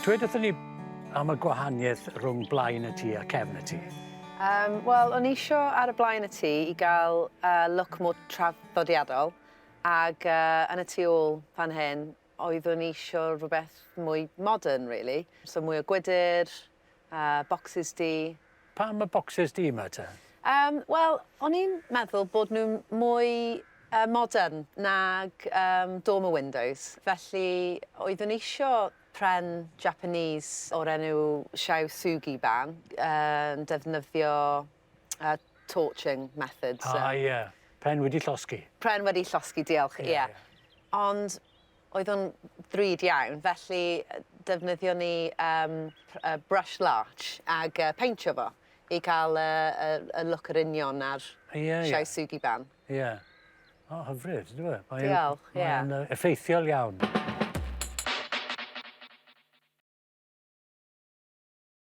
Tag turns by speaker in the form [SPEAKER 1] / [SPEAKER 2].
[SPEAKER 1] Dweud wrthon ni am y gwahaniaeth rhwng blaen y tŷ a cefn y tŷ.
[SPEAKER 2] Um, Wel, o'n i isio ar y blaen y tŷ i gael look more traddodiadol, ag yn y tu ôl fan hyn, oeddwn i isio rhywbeth mwy modern, really. So mwy o gwydr, boxes du.
[SPEAKER 1] Pam y bocsys du 'ma te?
[SPEAKER 2] Wel, o'n i'n meddwl bod nhw'n mwy modern nag dormer windows. Felly, oeddwn i isio pren Japanese o'r enw Shou Sugi Ban, yn defnyddio torching methods.
[SPEAKER 1] Ah, ie. Pren wedi llosgi.
[SPEAKER 2] Pren wedi llosgi, diolch, ie. Yeah. Ond oedd o'n ddrud iawn, felly defnyddio ni brush larch ag peintio fo i cael y look yr union ar Shou Sugi Ban.
[SPEAKER 1] Ie. O, hyfryd, yndyw e?
[SPEAKER 2] Diolch, ie.
[SPEAKER 1] Mae'n effeithiol iawn.